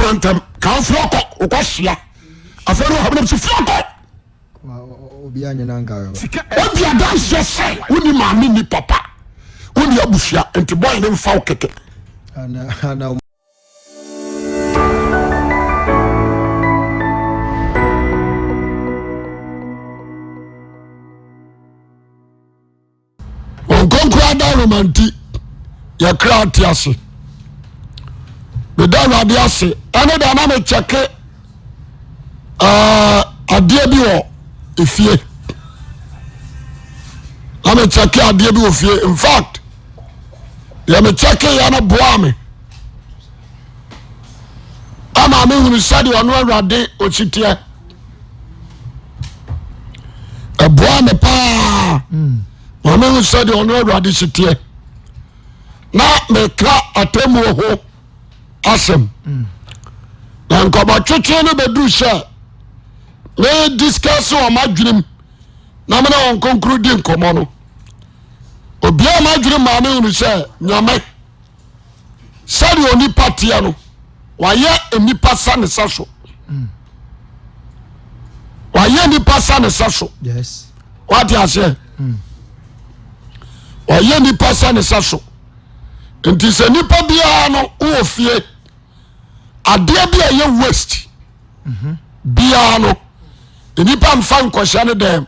Woampra ntɛm ka wo firi ɔkɔ wokɔ hyia afei ne ɔhabenam sɛ firi ɔkɔ. Wodi adanseɛ sɛ wonni maame nni papa wonni abusua nti bɔyɛ ne mfa wo kɛkɛ. Wɔn nkonkoro adaworoma nti yɛkra te ase. Meda Awurade ase ɛne da na mekyɛke adeɛ bi wɔ efie na mekyɛke adeɛ bi wɔ fie in fact deɛ mekyɛke yɛ no boa me ama mehunu sɛdeɛ ɔno Awurade ɔsiteɛ. Ɛboa me paa ma mehu sɛdeɛ ɔno awurade si teɛ na meka atemmuo ho asɛm na nkɔmɔtwetwe no bɛduru sɛ me discuss wɔ m'adwenem na mene wɔn nkonkoro di nkɔmmɔ no obiara m'adwenem maa mehunu sɛ nyame sɛdeɛ onipa teɛ no wayɛ nnipa sɛ ne sɛ so wayɛ nnipa sɛ ne sɛ so wate aseɛ wayɛ nnipa sɛ ne sɛ so nti sɛ nipa biara no wowɔ fie adeɛ bi a ɛyɛ waste biara no nnipa mfa nkɔhyɛ no dɛm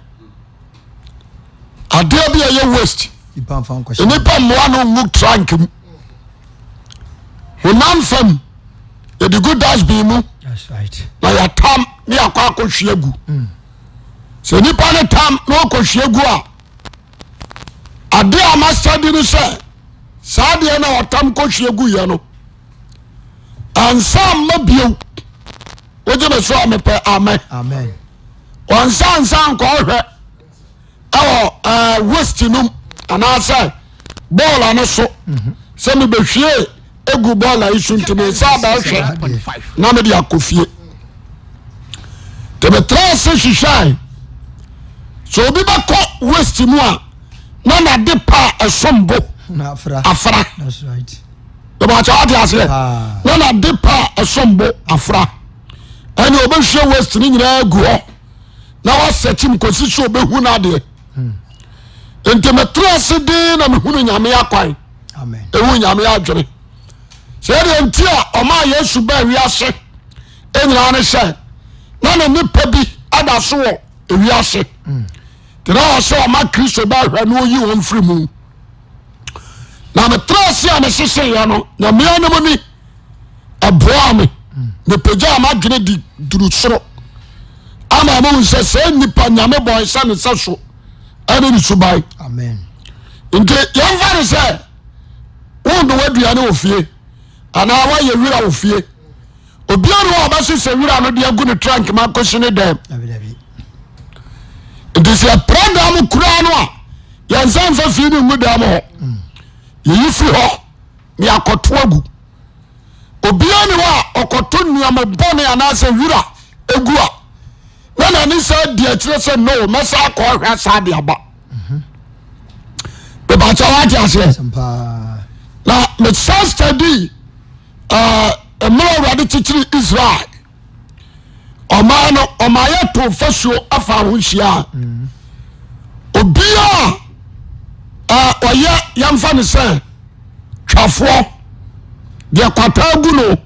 adeɛ bi a ɛyɛ waste nnipa mmoa no ngu trunk mu honam fam yɛde gu dustbin mu na yɛatam ne yɛakɔ akɔhwie agu mm. sɛ nipa no tam na ɔkɔhwie gu a adeɛ a masadi no sɛ saa adeɛ no a ɔtam kɔhwie gu yɛ no ansa mma bio wogye me so a mepɛ amen ɔnsa nsa nkɔhwɛ ɛwɔ ɛɛ waste nom anaasɛ bɔɔla no so sɛ mebɛhwie egu bɔɔla yi so nti me nsa abɛhwɛ na mede akɔ fie nti metra ase hwehwɛe sɛ obi bɛkɔ waste mu a na nade pa a ɛsom bo afra ɛbɛkyɛ wate aseɛ na nade pa a ɛsom bo afra ɛne ɔbɛhwie waste no nyinaa gu hɔ na wasɛkyim kɔsi sɛ ɔbɛhu no adeɛ hmm. nti metra ase den na mehunu nyame akwan ɛhu nyame adwene sɛ ɛdeɛ nti a ɔmaa yesu baa wiase nyinaa ne sɛ na ne nipa bi ada so wɔ ewiase hmm. nti na ɔsɛ ɔma kristo bɛhwɛ na ɔyi wɔn firi mu na metra ase a meseseeɛ no nyamea no mu ni ɛboaa me mepagyaa m'adwene de duru soro ama mehu sɛ sɛ nnipa nyame bɔe sɛ ne sɛ so ɛne ne suban nti yɛmfa ne sɛ wode w'aduane wɔ fie anaa woayɛ wira wɔ fie obiara ne wɔ ɔbɛsesɛ wira no de agu ne trunk ma akɔsi ne dɛm nti sɛ yɛpra dan mu koraa no a yɛnsa mfa fie no ngu dan mu hɔ yɛyi firi hɔ na yɛakɔto agu obiara ne hɔ a ɔkɔto nneɛma bɔne anaasɛ wira egu a na n'ani saa di akyerɛ sɛ no mɛsa akɔ ahwɛ saa de aba bɛbɛkyɛ wate aseɛ na mesan study mmerɛ awurade kyekyere Israel ɔman no ɔmayɛ to fasuo afa ho hyia obiaa ɔyɛ yɛmfa no sɛ twafoɔ deɛ kwataa gu no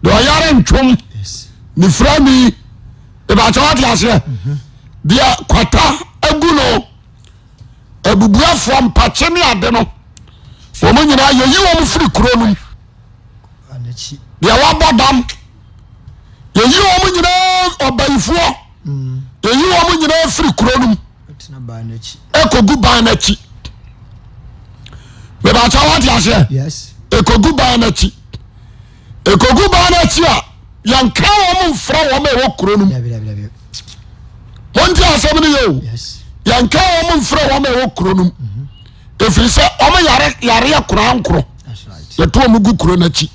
deɛ ɔyare ntwom ne firani ìbàkyɛ wate aseɛ deɛ kwata agu no abubuafoɔ mpakye ne ade no wɔn nyinaa yɛyi wɔn firi kuro no mu deɛ wabɔ dam yɛyi wɔn nyinaa ɔbayifoɔ yɛyi wɔn nyinaa firi kuro no mu ɛkɔgu ban n'akyi bɛbɛkyɛ wate aseɛ ɛkɔgu ban n'akyi ɛkɔgu ban n'akyi a yɛnka wɔn mfra wɔn a ɛwɔ kuro no mu wɔn ti asɛm no yɛ o yɛnka wɔn mfra wɔn a ɛwɔ kuro no mu ɛfiri sɛ wɔn yare yareɛ koraa nkorɔ yɛto wɔn gu kuro n'akyi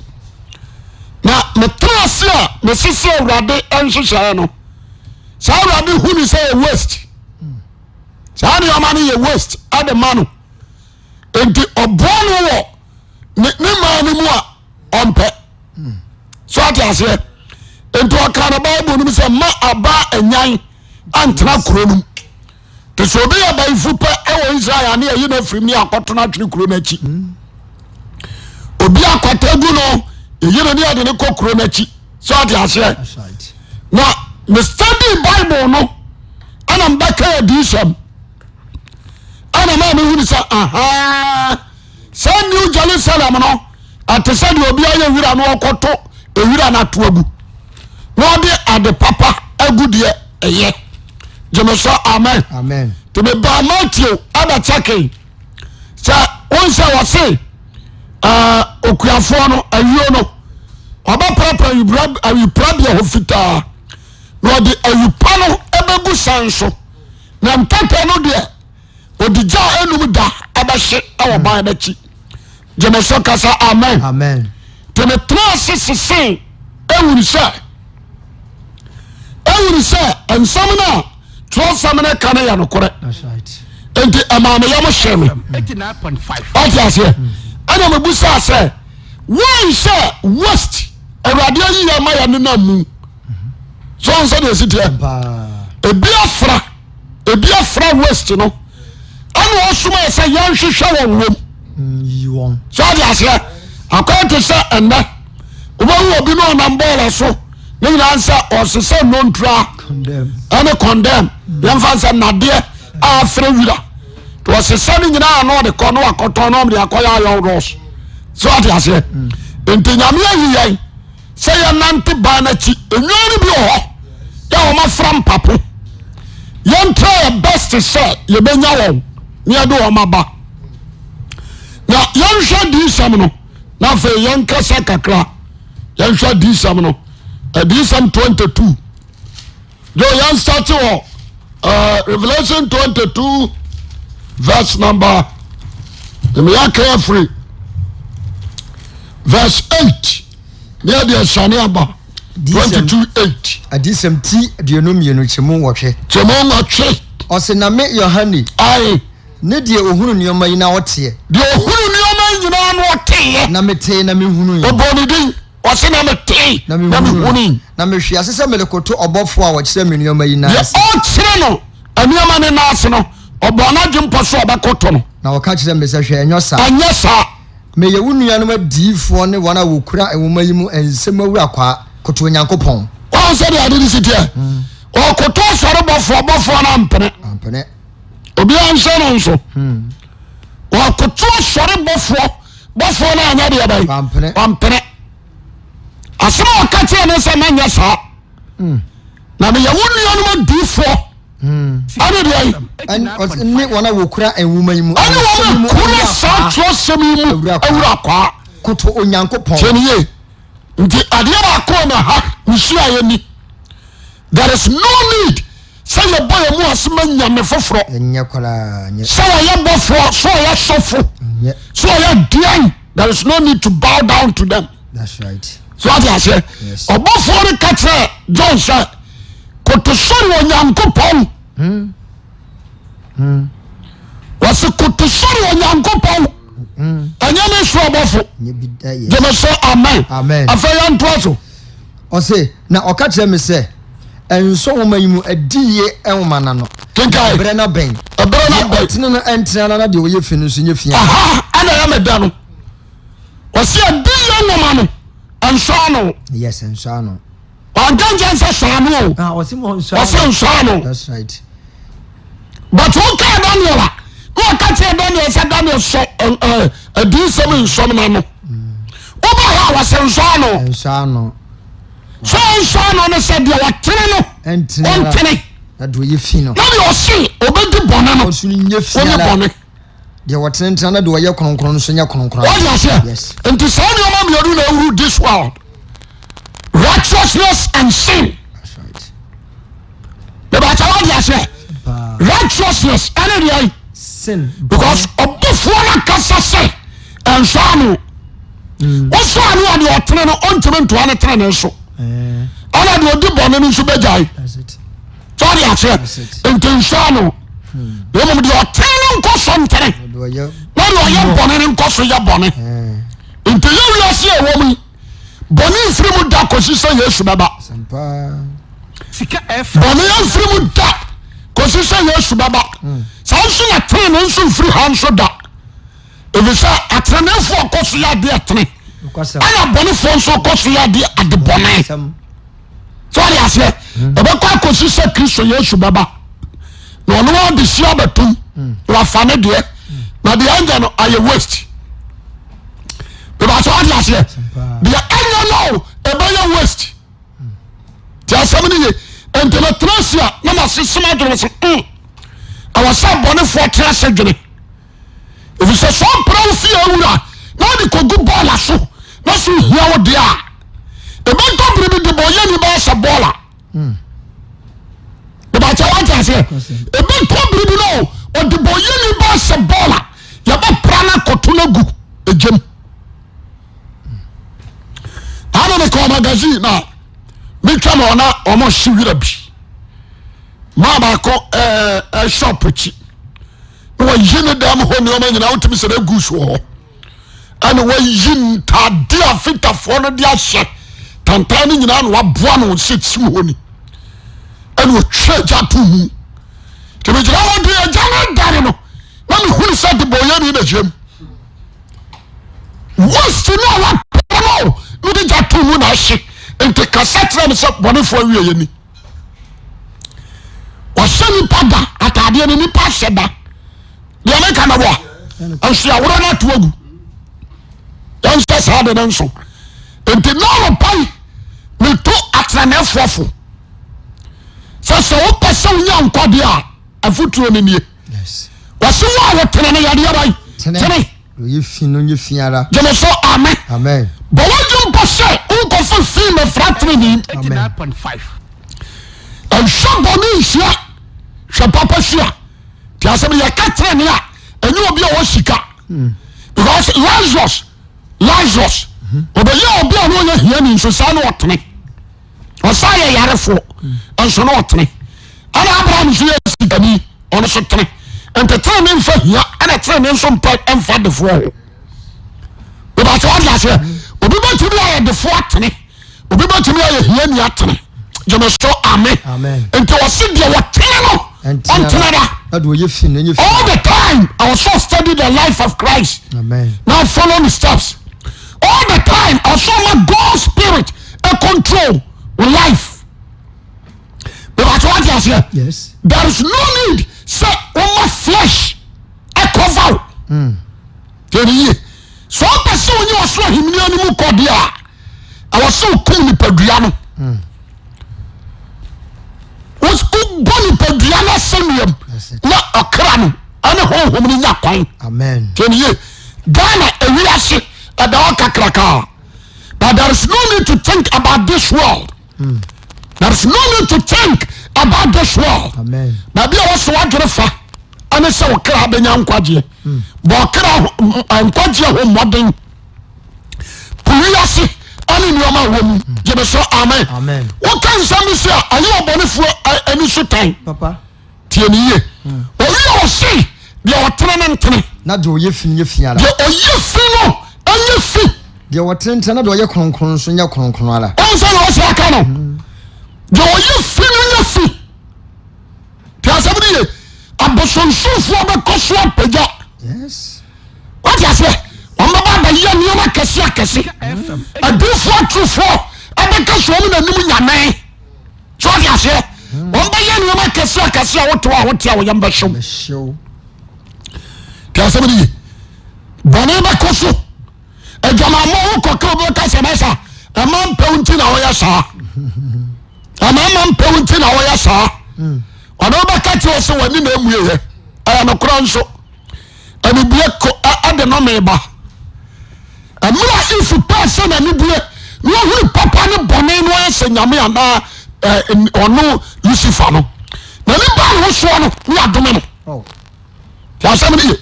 na metra ase a mesese awurade nhyehyɛeɛ no saa awurade hu ne sɛ yɛ waste saa nneɛma no yɛ waste ɛde ma no nti ɔboa no wɔ ne ne maa no mu a ɔmpɛ. So ate aseɛ? Nti ɔka no Bible no mu sɛ ma aba anyan antena kuro no mu. Te sɛ obi yɛ bayifo pɛ wɔ Israel ne ayi no afirim ne akɔto no atwene kuro no akyi. Obi akwata gu no yɛyi no ne yɛde no kɔ kuro no akyi. So ate aseɛ? Na me study Bible no ɛna mbɛka adiyisɛm ɛna maa mehunu sɛ ahaa sɛ New Jerusalem no ɛte sɛ deɛ obi ayɛ wira na ɔkɔto ewira no ato agu na ɔde ade papa agu deɛ ɛyɛ gyeme sɛ amen. Amen. Nti mebaa Matthew ɛbɛkyɛke sɛ won sɛ wɔse okuafoɔ no ayuo no ɔbɛprapra awiprabea hɔ fitaa na ɔde awipa no ɛbɛgu san so na ntɛtɛ no deɛ ɔde gya a ɛnum da ɛbɛhye ɛwɔ ban no akyi. Gyeme so kasa amen. Amen. Nti metena ase sese ɛwuru sɛ ɛwuru sɛ nsɛm no a twerɛsɛm no ka no yɛ nokorɛ. Nti ɛmaa me yam hyɛ me. Ɔte aseɛ ɛna mebusaa sɛ wɔn sɛ west awurade ayi yɛ ma yɛ nenam mu so ɔn sɛ deɛ ɛsi teɛ ebi afra ebi afra west no ɛna ɔsoma yɛ sɛ yɛnhwehwɛ wɔn wom mm, so ɔte aseɛ akɔyɛ te sɛ ɛnɛ wobɛhu obi no ɔnam bɔɔla so ne nyinaa sɛ ɔsesɛ nnɔntura ɛne condemn yɛmfa sɛ nnadeɛ a afrɛ wira nti ɔsesɛ no nyinaa na ɔde kɔ na wakɔtɔn na ɔde akɔyɛ ayɔ rɔs so ɔte aseɛ nti nyame ayi yɛn sɛ yɛnante ban no akyi nnwan no bi wɔ hɔ yɛ wɔn afra mpapo yɛntra yɛ best sɛ yɛbɛnya wɔn na yɛde wɔn aba na yɛnhwɛ diisɛm no na afei yɛnkasa kakra yɛnhwɛ adiyisɛm no adiyisɛm 22 yo yɛn start wɔ uh, Revelation 22 verse number mmea carefree verse 8 ne yɛde asiane aba 22 8 adiyisɛm ti 22 kyɛmu 8 kyɛmu 8 ɔse na me Yohane ae Ne deɛ ɔhunu nneɛma yi na ɔteɛ. Deɛ ɔhunu nneɛma yi nyinaa na ɔteeɛ. Na metee na mehunui. Ɔbɔɔ ne din, ɔse na metee na mehunui. Na mehwee ase sɛ merekoto ɔbɔfoɔ a ɔkyerɛ me nneɛma yi nan ase. Deɛ ɔrekyerɛ no nneɛma no nan ase no, ɔbɔɔ n'adwene pɔ sɛ ɔbɛkoto no. Na ɔka kyerɛɛ me sɛ, Hwɛ, ɛnyɛ saa. Ɛnyɛ saa. Meyɛ wo nuanom adiyifoɔ ne wɔn a wɔkura nwoma yi mu nsɛm awurakwaa. Koto Onyankopɔn. Woahu sɛdeɛ ade no si teɛ? Ɔrekoto asɔre bɔfoɔ, bɔfoɔ no ampene. Ampene. Obiara nhyɛ no nso. Ɔrekoto asɔre bɔfoɔ, bɔfoɔ no anyɛ deɛ bɛn? Wampene. Wampene. Asɛm a ɔka kyerɛ no sɛ manyɛ saa. Na meyɛ wo nuanom adiyifoɔ. Ɛne deɛ yi. Ne wɔn a wɔkura nwoma yi mu. Ɛne wɔn a kura saa twerɛsɛm yi mu awurakwaa. Koto Onyankopɔn. Tiɛ ne yie. Nti adeɛ baako a na ha mesuaeɛ ni. There is no need sɛ yɛbɔ yɛn mu ase ma nyame foforɔ. Ɛnyɛ koraa nyɛ. Sɛ ɔyɛ bɔfoɔ, sɛ ɔyɛ sɔfo, Nyɛ. sɛ ɔyɛ deɛn, there is no need to bow down to them. That's right. So ate aseɛ? Yes. Ɔbɔfoɔ no ka kyerɛ John sɛ koto sɔre Onyankopɔn. Wɔsi koto sɔre Onyankopɔn. Ɛnyɛ ne soro ɔbɔfo. Nyɛ bi da yɛ. Gyeme sɛ amen. Amen. Afei yɛntoa so. Ɔse, na ɔka kyerɛ me sɛ, Nsɔ nwoma yi mu adiyie nwoma no ano. Kenkan. Ɛberɛ no abɛn. Ɛberɛ no Deɛ abɛn. ɔtene no ntene ara na deɛ ɔyɛ fi no nso nyɛ fi ara. Aha ɛna ɛyɛ me dɛ no. Wɔsi adiyie nwoma no nsɔ ano. Yes, nsɔ ano. Wanka nkyɛn sɛ sɔ ano o. Ah, ɔse mo nsɔ ano. Ɔse nsɔ ano. That's right. But wokaa Daniel a, na ɔka kyerɛ Daniel sɛ Daniel sɔ adiyisɛm nsɔm no ano. Woba hɔ a wɔsɛ nsɔ ano. Nsɔ ano. Sɛ ɔnsɔ ano no sɛ deɛ ɔtene no ɔntene. Na deɛ ɔyɛ fi no. Na deɛ ɔse ɔbɛdi bɔne no. Ɔnso nyɛ fi ara. Ɔnyɛ bɔne. Deɛ ɔtene ntena na deɛ ɔyɛ kronkron nso nyɛ kronkron. Wɔde aseɛ. Yes. Nti saa nneɛma mmienu na awuru this world. Righteousness and sin. That's right. Bɛbɛkyɛ wɔde aseɛ. Righteousness ɛne deɛ. Sin. Because ɔbɔfoɔ no kasa sɛ ɛnsɔ ano. Wosɔ ano a deɛ ɔtene no ɔntumi ntoa ne tene ne so. Ɛna deɛ ɔdi bɔne no nso bɛgyae. Sɛ ɔde aseɛ. Nti nsɔ ano. Na mmom deɛ ɔtene no nkɔ so ntene. Na deɛ ɔyɛ bɔne no nkɔ so yɛ bɔne. Nti yɛ wiase a ɛwɔ mu yi. Bɔne mfiri mu da kɔsi sɛ Yesu bɛba. Bɔne mfiri mu da kɔsi sɛ Yesu bɛba. Hmm. Saa nso na tenene nso mfiri ha nso da. Ɛfiri sɛ ateneneefoɔ kɔ so yɛ adeɛ tene, ɛna abɔnefoɔ nso kɔ so yɛ adeɛ ade bɔne. So ɔde aseɛ hmm. ɛbɛkɔ akɔsi sɛ Kristo Yesu bɛba na ɔno ɔde si abɛtom hmm. na wafa ne deɛ na deɛ ɛnyɛ no ayɛ waste. Bɛbɛ sɛ ɔde aseɛ deɛ ɛnyɛ no ɛbɛyɛ waste. Ti asɛm no ye nti metena ase a na masesem adwene sɛ mm ɛwɔ sɛ abɔnefoɔ tena ase dwene. Efisɛ sɛ ɔmpra wo fie awura na ɔde kɔgu bɔɔla so na so hia wo deɛ a, ɛbɛdɔ bere bi de bɔyɛni bɛyɛ sɛ bɔɔla. Bɛbɛkyɛ wate aseɛ. Ɛbɛtɔ bere bi no ɔde bɔyɛni bɛyɛ sɛ bɔɔla yɛbɛpra no akɔto no agu egyam. Ana mekɔɔ magazine na metwa ma ɔna ɔmo hye wira bi. Maa baako ɛɛ eh, shop akyi. Na wayi ne dan mu hɔ nneɛma nyinaa wotumi sɛ na gu so wɔ hɔ ɛna wayi ntaade a fitafoɔ no de ahyɛ tantan no nyinaa na waboa no sɛ siw hɔ ni ɛna ɔtwa agya to mu nti megyina hɔ de agya no dare no na mehunu sɛ debɔyɛni na gyam wasi no a wapɛ no na ɔde gya to mu na ahye nti kasa kyerɛ me sɛ bɔnefoɔ awieɛ ni ɔhyɛ nipa da ataadeɛ no nipa ahyɛ da deɛ meka na boa nso yɛaworɔ no ato agu yɛnhyɛ saa de no nso nti na ɔpa yi meto atenaneɛfoɔ fo sɛ sɛ wopɛ sɛ wonya nkɔdeɛ a afotuo no nie wɔse wo a wotene no yadeɛ bae tene Ɔyɛ fi no nyɛ fi ara. Gyeme so amen. Amen. Bɔ w'adwene mpo sɛ wonkɔfa fi mmɛfra tenenee. Amen. Nhwɛ bɔne nhyia, hwɛ papa hyia. Ti asɛm yɛka tenenee a, ɛnyɛ obi a ɔwɔ sika. Hmm. Because Lazarus, Lazarus, ɔbɛyɛ obi a na ɔyɛ hiani nso saa na ɔtene. Ɔsan yɛ yarefoɔ nso na ɔtene. Ɛna Abraham nso yɛ sikani, ɔno nso tene. Nti tene ne nfa hia, ɛna tene ne nso mpa mfa defoɔ ho. Bɛbɛkyɛ wade aseɛ. Obi bɛtumi ayɛ defoɔ atene, obi bɛtumi ayɛ hiani atene. Gyeme so amen. Nti ɔse deɛ wɔtene no ɔntene da. All the time I was so study the life of Christ. Amen. Now follow the steps. All the time I saw my God spirit a control life. Bɛbɛkyɛ wade aseɛ. Yes. There is no need sɛ wɔma flesh ɛkɔva wo. Mm. Yɛne yie. Sɛ ɔpɛ sɛ onye ɔsoro ahemni no mu kɔ deɛ a, ɛwɔ sɛ okum nipadua no. Mm. Wobɔ nipadua no asɛnnuam na ɔkra no ɛne honhom no nya kwan. Amen. Yɛne yie. Ghana ewiase ɛda hɔ kakraka. But there is no need to think about this world. Mm. There is no need to think about this world. Amen. Baabi a wɔsɔ wadwene fa ɛne sɛ ɔkra bɛnya nkwagyeɛ. Hmm. Bɔ ɔkra nkwagyeɛ ho mmɔden. Po wiase ɛne nneɛma a wɔ mu. Hmm. Gyeme so amen. Amen. Woka nsɛm bi sɛ ɛyɛ ɔbɔnefoɔ ani so tan. Papa. Tie ne yie. Owi a ɔse deɛ ɔtene ne ntene. Na deɛ ɔyɛ fi nyɛ fi ara. Deɛ ɔyɛ fi no ɛnyɛ fi. Deɛ ɔtene ntene na deɛ ɔyɛ kronkron nso nyɛ kronkron ara. Ɔn sɛ na ɔsɛ aka no. Deɛ ɔyɛ fi no nyɛ fi. Te asɛm no ye. Abosonsomfoɔ bɛkɔ so apagya. Yes. Wate aseɛ? Wɔn bɛba abɛyɛ nneɛma akɛse akɛse. Adiifoɔ atorofoɔ ɛbɛka sɛ wɔn na anim nyame. So wate aseɛ? Wɔn bɛyɛ nneɛma akɛse akɛse a wote hɔ a wote a wɔyam bɛhyew. Bɛhyew. Te asɛm no ye. Bɔne bɛkɔ so. Adwamammɔ wo kɔka obi bɛka sɛ masa ɛma mpɛw nti na wɔyɛ saa. Ɛma mpɛw nti na wɔyɛ saa. Ɔno bɛka kyerɛ sɛ wɔne na emueyɛ. Ɛyɛ nokorɛ nso. Anibue ko ɛde nome ba. Mmerɛ a Eve pɛɛ sɛ n'ani bue na ɔhunu papa ne bɔne no ayɛ sɛ nyame anaa ɔno Lucifer no, n'ani baa ne ho soɔ no ne adome no. Oh. Ti asɛm no ye.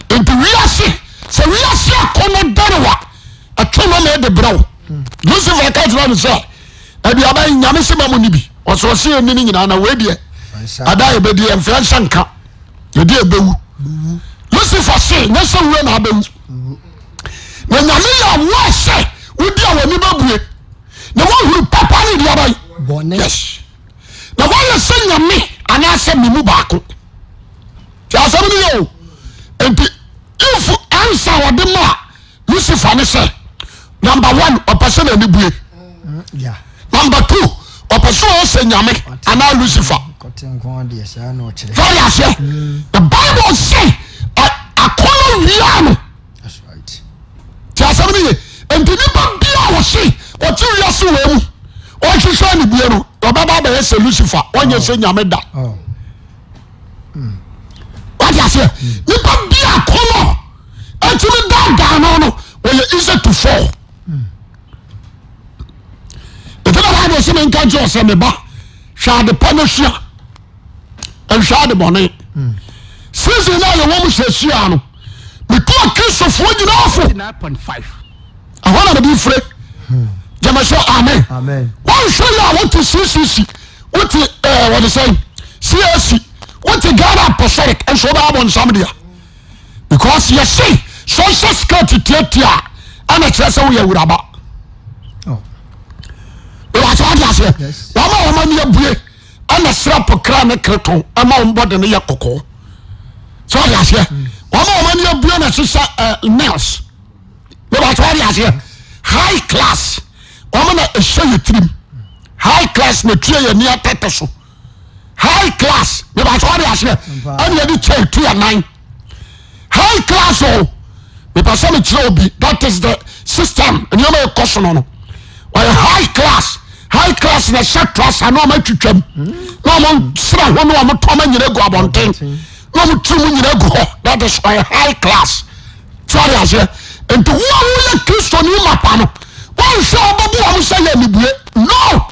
Nti wiase sɛ wiase akɔnnɔ dɛre wa ɛtwe nome de brɛ wo. Lucifer ka kyerɛ no sɛ aduaba yi nyame se ma mo ni bi ɔsɛ ɔse ɛni no nyinaa na wei deɛ ada yɛbɛdi ɛmfɛ nhyɛ nka yɛde ɛbɛwu. Lucifer se nyɛ sɛ wue na abɛwu na nyame yɛ awoa sɛ wodi a w'ani bɛbue. Na woahunu papa ne deɛ aban. Bɔne. Yes. Na woayɛ sɛ nyame anaasɛ me mu baako. Ti asɛm no yɛ o. Nti if ansa wɔde ma Lucifer ne sɛ number one ɔpɛ sɛ n'ani bue. Number two ɔpɛ sɛ ɔyɛ sɛ nyame anaa Lucifer. Fɛre aseɛ. The Bible say akɔnɔ wia no. Ti asɛm no ye. Nti nipa bia a wɔse ɔte wiase wɔ mu ɔhwehwɛ anibue no ɔbɛba abɛyɛ sɛ Lucifer ɔnyɛ sɛ nyame da. Oh. Wate aseɛ? Nipa bia akɔnɔ ɛtumi daadaa no no ɔyɛ easy to fall. Ɛti na Bible sɛ menka nkyerɛ sɛ me ba hwɛ ade pa no sua nhwɛ ade bɔne. Season no a yɛwɔ mu sɛsia no metu akristofoɔ nyinaa fo. Ɛhɔ na mede fire. Gyama sɛ amen. Wɔnhwɛ yɛ a wote CCC wote ɛɛ wɔde sɛn CAC wote Ghana Apostolic nso wobɛyɛ abɔnsam dea because yɛse sɛ ɔhyɛ skirt tiatia a ɛna kyerɛ sɛ woyɛ awuraba. Wọ́n adi aseɛ wɔn a wɔn ani abue ɛna srɛ pokra ne kreton ɛma wɔn bɔde no yɛ kɔkɔɔ sɛ ɔde aseɛ wɔn a wɔn ani abue na hyehyɛ ɛɛ nails. Bɛbɛ sɛ ɔde aseɛ high class wɔn na ɛhyɛ yɛ tirim high class na tua yɛ ni atɛtɛ so high class bɛbɛ sɛ ɔde aseɛ ɛna yɛde kyɛ tu yɛ nan high class o bɛbɛ sɛ mekyerɛ obi that is the system nneɛma ɛkɔ so no no ɔyɛ high class high class na ɛhyɛ trasa na wɔn atwitwam na wɔn sra ho na wɔn tɔn nyina gu abɔnten na wɔn tiri mu nyina gu hɔ that is ɔyɛ high class. So ɔde aseɛ nti wo a woyɛ kristoni mapa no wɔnhwɛ wobɛbu wɔn sɛ yɛ anibue no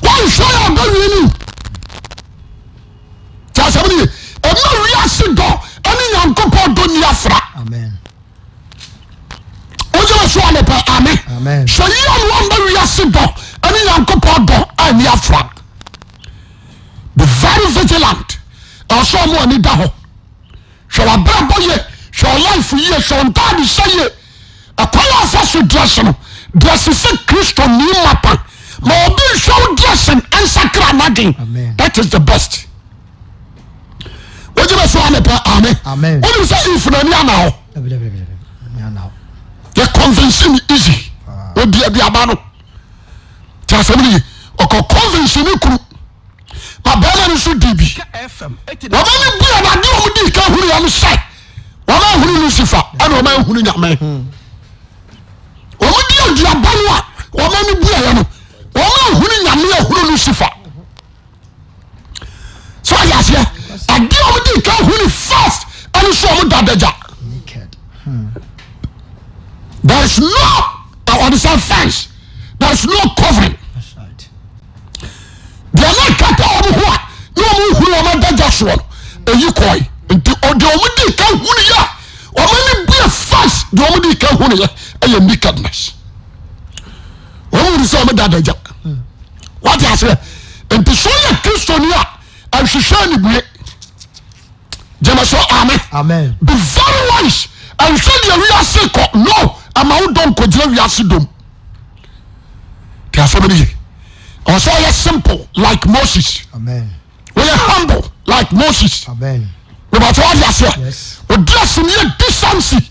wɔnhwɛ yɛ ɔbɛwie ni tí asɛm no ye ɛma wiase dɔ ɛne nyankopɔn dɔ ni afra wogyina so anɔpɛ ame hwɛ yie no wɔmma wiase dɔ ɛne nyankopɔn dɔ ani afra be very vigilant ɛwɔ sɛ ɔmo ani da hɔ hwɛ w'abrabɔ yie hwɛ wo life yie hwɛ wo ntaade hyɛ yie ɛkwan a ɔfa so dress no dress sɛ kristo ni mapa ma obi nhwɛ wo dressing ɛnsakra n'adwen that is the best wogyina so anɔpɛ ame wonim sɛ if n'ani ana hɔ yɛ convince no easy odi aduaba no ti asɛm no ye ɔkɔ convince ne kunu ma bɛrima no nso di bi wɔn ani bu yɛn ade wɔn di ka hunu yɛn sɛ wɔn ahunu Lucifer ɛna wɔn ahunu Nyame wɔn di aduaba no a wɔn ani bu yɛn no wɔn ahunu Nyame ahunu Lucifer. So ɔyɛ aseɛ adeɛ a wɔn di ka hu ni first ɛne so wɔn da adagya. There is no ɔde sɛ fence there is no covering. Deɛ na kata wɔn ho a na wɔn huru wɔn adagya soɔ no eyi kɔɛ nti ɔde wɔn di ka hu ni yɛ wɔn ani bue first deɛ wɔn di ka hu ni yɛ ɛyɛ nakedness. Wɔn wuru sɛ wɔn da adagya. Wate aseɛ? Nti sɛ ɔyɛ Kristoni a, ɛnhwehwɛ anibue. Gyeme so amen. Amen. Be very wise. Ɛnhwɛ deɛ wiase kɔ. No, ɛma wo dɔ nkɔgyina wiase dom. Te asɛm no ye. Ɔwɔ sɛ ɔyɛ simple like Moses. Amen. Wɔyɛ humble like Moses. Amen. Wọ́n wọ́n aseɛ. Yes. Odi ase ni yɛ decency.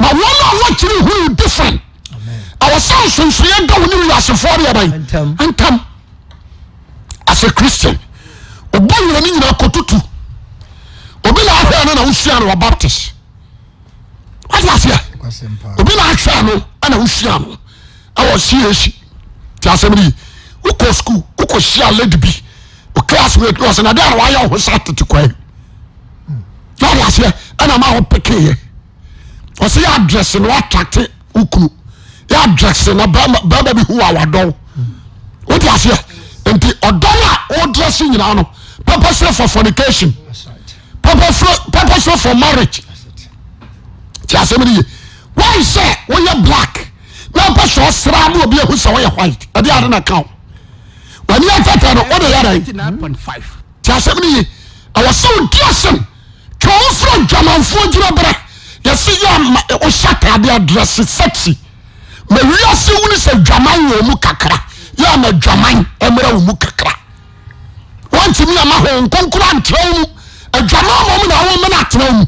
Ma wɔn a wɔkyerɛ hunu different. Ɛwɔ sɛ nsonsonoeɛ da wo ne wiasefoɔ deɛ bɛn Ntam. ntam. As a Christian, ɔbɔ werɛ no nyinaa kɔtutu. Obi na ahwɛ no na wosua no wɔ Baptist. Wate aseɛ? Nokwasɛm paa. Obi na ahwɛ no na wosua no ɛwɔ CAC. Te asɛm no yi. Wokɔ school, wokɔ hyia lady bi, o classmate na ɔsɛ na deɛ na wayɛ wo ho sɛ atete kwan. Wate aseɛ? Ɛna ma wo pekeeɛ. Ɔsɛ yɛ address no attracte wo kunu yɛ address na bɛrima bɛrima bi hu a wadɔw wote aseɛ nti ɔdɔ no a ɔdress nyinaa no purposely for fornication purposely purposely for marriage te asɛm no ye wɔn sɛ woyɛ black na ɔpɛ sɛ ɔsra ma obi ehu sɛ ɔyɛ white ɛde ade na ka o wɔn ani atɛtɛ no ɔde yɛ dɛ te asɛm no ye ɛwɔ sɛ odi asɛm. Twe wo ho firi adwamanfoɔ gyinaberɛ. Yɛse yɛ ama wohyɛ ataade a dress sexy. Ma wiase hunu sɛ dwaman wɔ mu kakra. Yɛ ama dwaman mmra wo mu kakra. Wɔntumi ama Honhom Kronkron antra wo mu. Adwaman mmom na wo mena atena wo mu.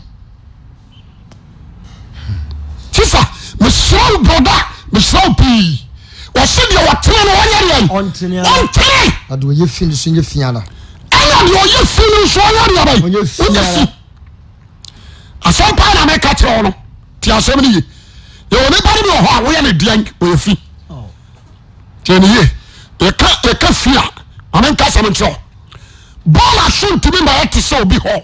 Sisa, mesrɛ wo broda, mesrɛ wo pii. Wɔse deɛ wɔtene no wɔnyɛ deɛ Ɔntene ara. ɔntene. Na deɛ ɔyɛ fi no nso nyɛ fi ara. Ɛna deɛ ɔyɛ fi no nso ɔnyɛ deɛ bɛn? Ɔnyɛ fi Ɔnyɛ ara. fi. Asɛm paa na meka kyerɛ wo no. Te asɛm no ye. Yɛwɔ nipa no bi wɔ hɔ a woyɛ ne deɛn ɔyɛ fi. Tie ne yie. Yɛka yɛka fi a, ma menka asɛm nkyerɛ wo. Bɔɔl aso ntumi ma ɛte sɛ obi hɔ.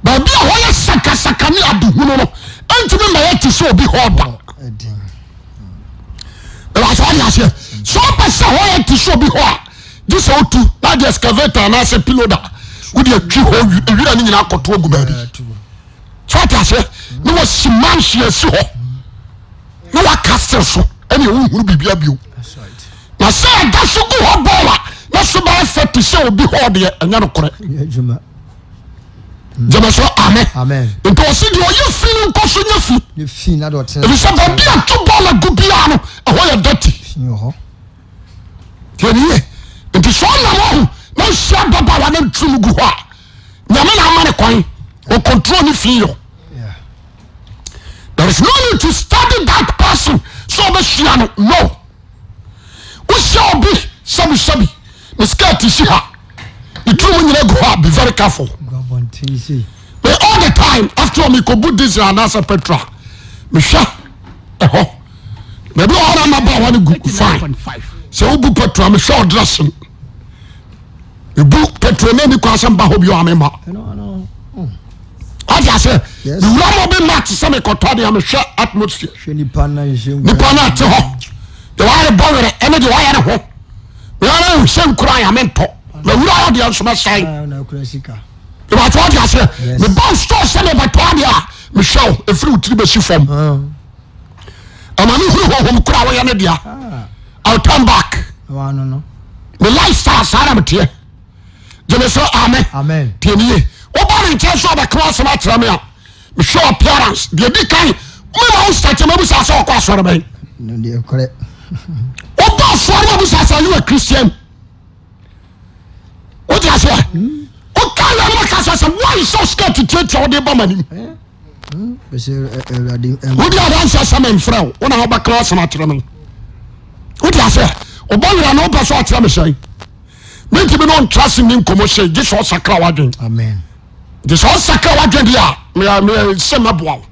Baabi a hɔ yɛ sakasaka ne adehunu no ntumi ma yɛte sɛ obi hɔ da. Ɛwɔ sɛ ɔde aseɛ. Sɛ ɔpɛ sɛ hɔ yɛ te sɛ obi hɔ a, gye sɛ otu na de excavator anaasɛ piloda wode atwi hɔ ewira no nyinaa akɔto agu baabi. Sɛ ɔte aseɛ na wɔsi mansi asi hɔ na waka sere so ɛne ɛwohunu biribi abio. Na sɛ ɛda so gu hɔ bɔɔl a na so bɛyɛ fɛ te sɛ obi hɔ deɛ ɛnyɛ nokorɛ. Gyeme so amen. Nti ɔsi deɛ ɔyɛ fi no nkɔ so nyɛ fi. Efisɛ baabi a to bɔɔl agu biara no ɛhɔ yɛ dɛte. Tiɛniye nti sɛ ɔnam ɔho na nhyia ababaawa na nturum gu hɔ a nyame na ama ne kwan o control ne fi yɔ. There is no need to study that person sɛ ɔbɛhyia no no. Wohyia obi sɛbisɛbi ne skirt si ha ne tiri mu nyina gu hɔ a be very careful. Me all the time after all mekɔbu diesel anaasɛ petrol mehwɛ ɛhɔ baabi wɔ hɔ na mmabaawa no gu fine sɛ wobu petrol mehwɛ ɔdressing mebu petrol na ni kwan sɛ mba hɔ bio a mema wate aseɛ mewura mɔ bi mat sɛ mekɔtɔ adeɛ a mehwɛ atmosphere nipa no ate hɔ deɛ wayɛ bɔ werɛ ɛne deɛ wayɛ ne ho meyɛne sɛ nkura yɛ mentɔ mawura hɔ deɛ nso mɛsan ìbàtí wate aseɛ meba store sɛ mebɛtɔ adeɛ a mehwɛ wo ɛfiri wo tiri bɛsi fam ɛma me hunu honhom kora woyɛ ne dea I'll turn back me lifestyle saa na meteɛ gyeme so amen tie ne ye woba me nkyɛn so ɔbɛka asɛm akyerɛ me a mehwɛ appearance deɛ di kan mema wo start mabusa sɛ ɔkɔ asɔre bɛn wobɔ asɔre mabusa sɛ you a Christian wote aseɛ woka yɛ no maka sɛ sɛ woansɛ skirt tiatia wode ba m'anim Wodi adanseɛ sɛ memfrɛ wo, wo na wobɛka asɛm akyerɛ me. Wode aseɛ, ɔbɔ werɛ no wopɛ sɛ ɔkyerɛ me sɛn? Mentumi ne ɔntra se ni nkɔmmɔ sɛ gye sɛ ɔsakra w'adwen. Gye sɛ ɔsakra w'adwen deɛ a sɛ mɛboa wo.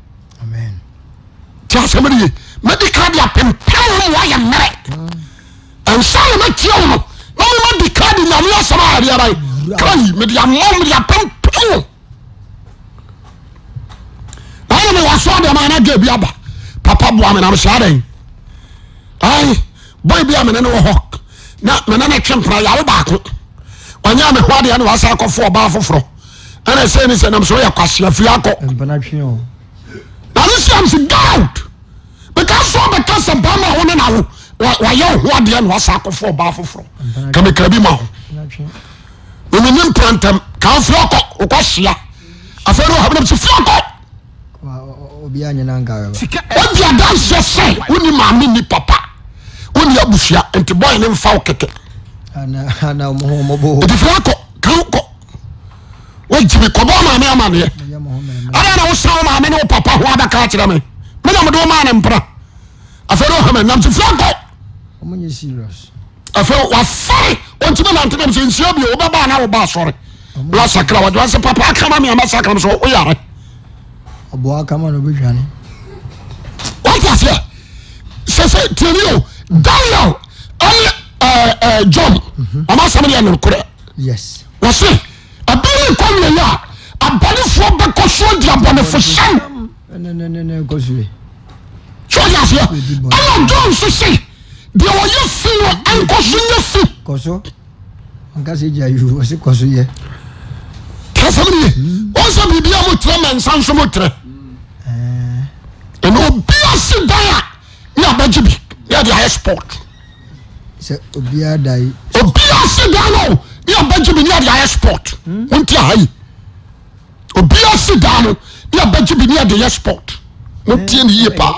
Ti asɛm no ye. Mɛdi ka de apempem wo ma woayɛ mmerɛ. Ansa na mɛtie wo no, na mema di ka de Nyame asɛm a ɛde aban. Kai, mede ama wo, mede apempem wo. Ɛna mewɔ aso adeɛ ma ana bi aba papa boa me na mesɛ adɛn ai boy bi a mene ne wɔ hɔ na mene ne twe mpena yawo baako ɔnyɛ me ho adeɛ na wasa akɔfo ɔbaa foforɔ ɛna ɛsɛ ne sɛ nam sɛ ɔyɛ kwasea firi akɔ na ne sɛ am sɛ get because sɛ ɔbɛka sɛ bɛrima wo ne na wo wayɛ wo ho adeɛ na wasa akɔfo ɔbaa foforɔ kamekra bi ma ho Mene ne mpira ntɛm kan firi ɔkɔ ɔkɔ hyia afei ne ɔha sɛ firi ɔkɔ. Wodi adanseɛ sɛ wonni maame ni papa wonni abusua nti bɔyɛ ne mfa wo kɛkɛ nti firi akɔ kan kɔ wogyimi kɔbɔ maame amaneɛ ada na wosan wo maame ne wo papa ho abɛka akyerɛ me me na mede wo maa ne mpra afei ne ɔha nam sɛ firi akɔ. Afei wafɛre ɔntumi nante nam sɛ nhyia bio wobɛba na woba asɔre na wasakra wadwe sɛ papa aka ma me ama sakra m sɛ woyare ɔboa kama na ɔbɛdwane wate aseɛ sɛ sɛ tiɛni o Daniel ɛne ɛɛ John ɔma asɛm deɛ nokorɛ yes wɔse ɛbɛyɛ nkɔ wieɛ a abɔnefoɔ bɛkɔ so adi abɔnefo hyɛm sɛ ɔde aseɛ ɛna John nso se deɛ ɔyɛ fi no nkɔ so nyɛ fi. Kɔ so nka sɛ gya yi ɔse kɔ so yɛ. Kasɛm ni ye wɔn sɛ biribi a mo trɛ ma nsa nso mo trɛ ɛna obi ase dan a ne abɛgye bi ne ɛde ayɛ sport. Sɛ obiara da yi. Obi ase dan no ne abɛgye bi ne ɛde ayɛ sport. Wɔn ti aha yi obi ase dan no ne abɛgye bi ne ɛde yɛ sport. Motie ne yie paa.